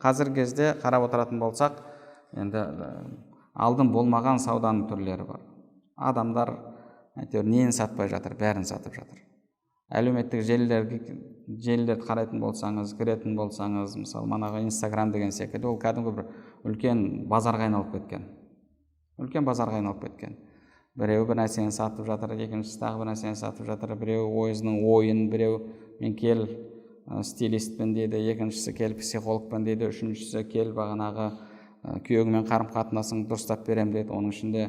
Қазіргі кезде қарап отыратын болсақ, енді алдын болмаған сауданың түрлері бар. Адамдар әйтеуір нені сатпай жатыр, бәрін сатып жатыр. Әлеуметтік желілерді қарайтын болсаңыз, кіретін болсаңыз, мысалы манағы Инстаграм деген секілді, ол кәдімгі бір үлкен базарға айналып кеткен. Үлкен базарға айналып кеткен. Біреу бір нәрсені сатып жатыр, екіншісі тағы бір нәрсені сатып жатыр, біреу өзінің ойын, біреу мен кел стилистпін дейді, екіншісі кел психологпын дейді, үшіншісі кел бағанағы күйеуіңмен қарым-қатынасыңды дұрыстап беремін дейді. Оның ішінде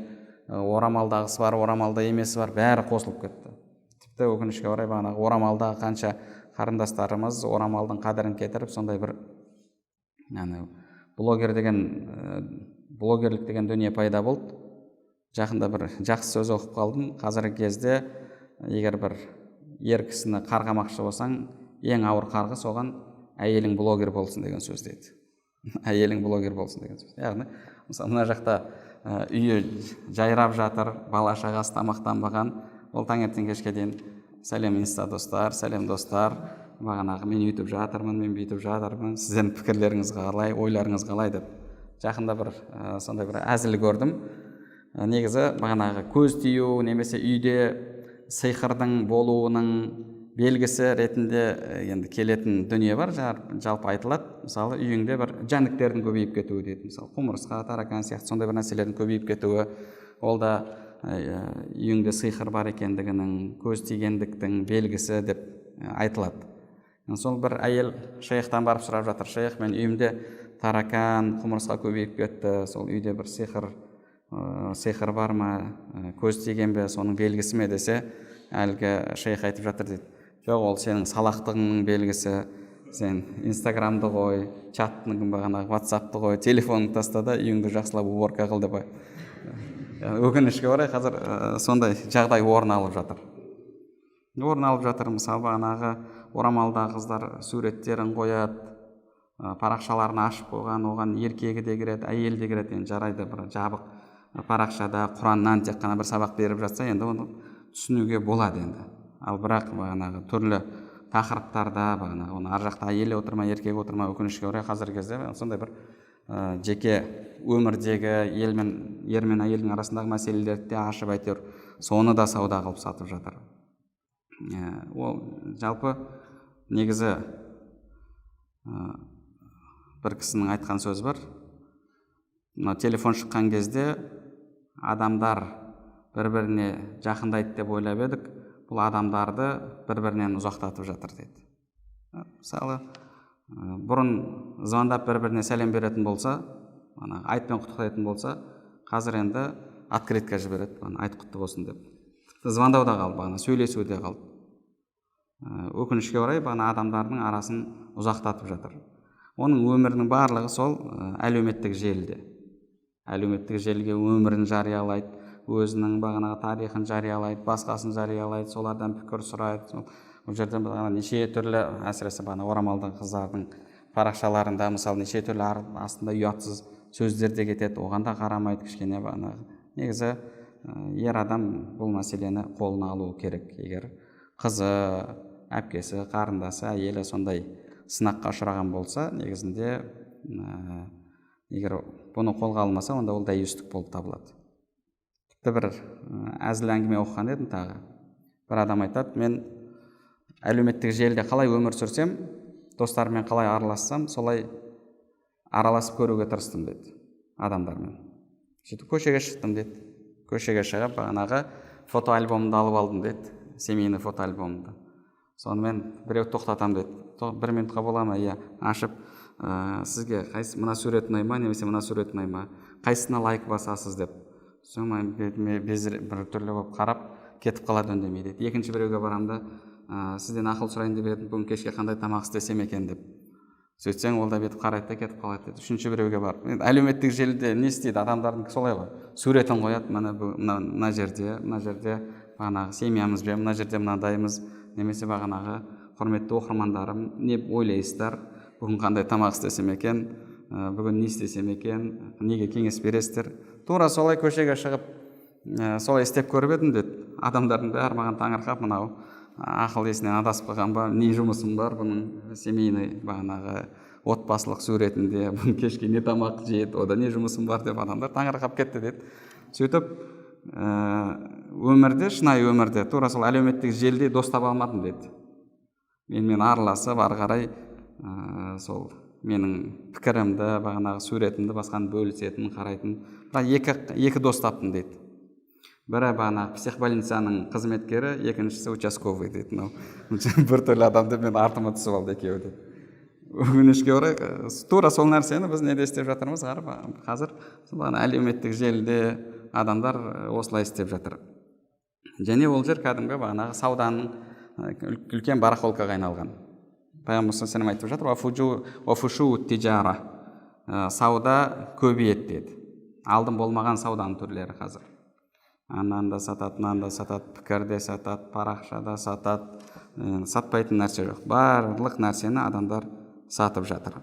орамалдағысы бар, орамалда емесі бар, бәрі қосылып кетті. Тіпті өкінішке орай бағанағы орамалдағы қанша қарындастарымыз орамалдың қадірін кетіріп, сондай бір яғни блогер деген, блогерлік деген дүние пайда болды. Жақында бір жақсы сөз оқып қалдым. Қазіргі кезде егер бір ер кісіні қарғамақшы болсаң, ең ауыр қарғыс оған әйелің блогер болсын деген сөз дейді. Әйелің блогер болсын деген сөз. Яғни мысалы мына жақта үйі жайрап жатыр, бала шағасы тамақтанбаған, ол таңертең кешке дейін сәлем инста достар, сәлем достар, бағанағы мен өйтіп жатырмын, мен бүйтіп жатырмын, сіздердің пікірлеріңіз қалай, ойларыңыз қалай деп. Жақында бір сондай бір әзіл көрдім. Негізі бағанағы көз тию немесе үйде сиқырдың болуының белгісі ретінде енді келетін дүние бар, жалпы айтылады. Мысалы, үйіңде бір жәндіктердің көбейіп кетуі дейді, мысалы құмырсқа, таракан сияқты сондай бір нәрселердің көбейіп кетуі, ол да үйіңде сиқыр бар екендігінің, көз тигендіктің белгісі деп айтылады. Сол бір әйел шейхтан барып сұрап жатыр: шейх, мен үйімде таракан, құмырсқа көбейіп кетті, сол үйде бір сиқыр бар ма, көз тиген бе, соның белгісі ме десе, әлгі шейх айтып жатыр дейді: жоқ, ол сенің салақтығыңның белгісі, сен Инстаграмды қой, чаттың бағанағы ватсапты қой, телефоныңды таста да үйіңді жақсылап уборка қыл деп. Өкінішке орай қазір сондай жағдай орын алып жатыр. Орын алып жатыр. Мысалы, бағанағы орамалдағы қыздар суреттерін қояды, парақшаларын ашып қойған, оған еркегі де кіреді, әйелі де кіреді. Енді жарайды, бір жабық парақшада Құраннан тек қана бір сабақ беріп жатса, енді оны түсінуге болады енді. Ал бірақ бағанағы түрлі тақырыптарда бағанағы оны ар жақта әйел отыр ма, еркек отыр ма, өкінішке орай қазіргі кезде сондай бір жеке өмірдегі ер мен әйелдің арасындағы мәселелерді де ашып, әйтеуір соны да сауда қылып сатып жатыр. Ол жалпы негізі бір кісінің айтқан сөзі бар. Мына телефон шыққан кезде адамдар бір-біріне жақындайды деп ойлап едік, бұл адамдарды бір-бірінен ұзақтатып жатыр дейді. Мысалы, бұрын звондап бір-біріне сәлем беретін болса, ана айтпен құттықтайтын болса, қазір енді открытка жібереді, ана айт құтты болсын деп. Тіпті звондау да қалды, бағана сөйлесу де қалды. Өкінішке орай бағана адамдардың арасын ұзақтатып жатыр. Оның өмірінің барлығы сол әлеуметтік желіде. Әлеуметтік желіге өмірін жариялайды, өзінің бағанағы тарихын жариялайды, басқасын жариялайды, солардан пікір сұрайды. Ол жерде бағана неше түрлі, әсіресе бағана орамалды қыздардың парақшаларында мысалы неше түрлі астында ұятсыз сөздер де кетеді, оған да қарамайды кішкене бағанағы. Негізі ер адам бұл мәселені қолына алуы керек. Егер қызы, әпкесі, қарындасы, әйелі сондай сынаққа ұшыраған болса, негізінде егер бұны қолға алмаса, онда ол дәйюстік болып табылады. Тіпті бір әзіл әңгіме оқыған едім тағы. Бір адам айтады: мен әлеуметтік желіде қалай өмір сүрсем, достарыммен қалай аралассам, солай араласып көруге тырыстым дейді адамдармен. Сөйтіп көшеге шықтым дейді. Көшеге шығып бағанағы фотоальбомымды алып алдым дейді, семейный фотоальбомымды. Сонымен біреу тоқтатам дейді. Бір минутқа бола ма? Иә, ашып, сізге қайсы мына сурет ұнай ма, немесе мына сурет ұнай ма, қайсысына лайк басасыз деп. Сонымен бетіме бір түрлі болып қарап кетіп қалады, үндемей дейді. Екінші біреуге барамын да, сізден ақыл сұрайын деп едім, бүгін кешке қандай тамақ істесем екен деп. Сөйтсең, ол да бүйтіп қарайды да кетіп қалады дейді. Үшінші біреуге барып, енді әлеуметтік желіде не істейді, адамдардың солай ғой, суретін қояды, міне мына жерде, мына жерде бағанағы семьямызбен, мына жерде мынандаймыз, немесе бағанағы құрметті оқырмандарым, не ойлайсыздар, бүгін қандай тамақ істесем екен, бүгін не істесем екен, неге кеңес бересіздер. Тура солай көшеге шығып, солай істеп көріп едім деді. Адамдардың бәрі маған таңырқап, мынау ақыл есінен адасып қалған ба, не жұмысым бар бұның семейный, бағанағы отбасылық суретінде, бұның кешке не тамақ жейді, ода не жұмысым бар деп адамдар таңырқап кетті деді. Сөйтіп, өмірде, шынайы өмірде тура сол әлеуметтік желіде дос таба алмадым деді. Менімен араласып, ары қарай сол менің пікірімді, бағанағы суретімді, басқаны бөлісетін, қарайтын. Бірақ екі дос таптым дейді. Бірі бағанағы психбольницаның қызметкері, екіншісі участковый дейді. Мынау біртүрлі адам деп мен артыма түсіп алды екеуі деп. Өкінішке орай, тура сол нәрсені біз неде істеп жатырмыз қазір? Бағана әлеуметтік желіде адамдар осылай істеп жатыр. Және ол жер кәдімгі бағанағы сауданың үлкен барахолкаға айналған. Пайғамбар саллаллаху айтып жатыр: тижара, сауда көбейеді деді. Алдын болмаған сауданың түрлері қазір. Ананы да сатады, мынаны да сатады, пікір де сатады, парақша да сатады, сатпайтын нәрсе жоқ. Барлық нәрсені адамдар сатып жатыр.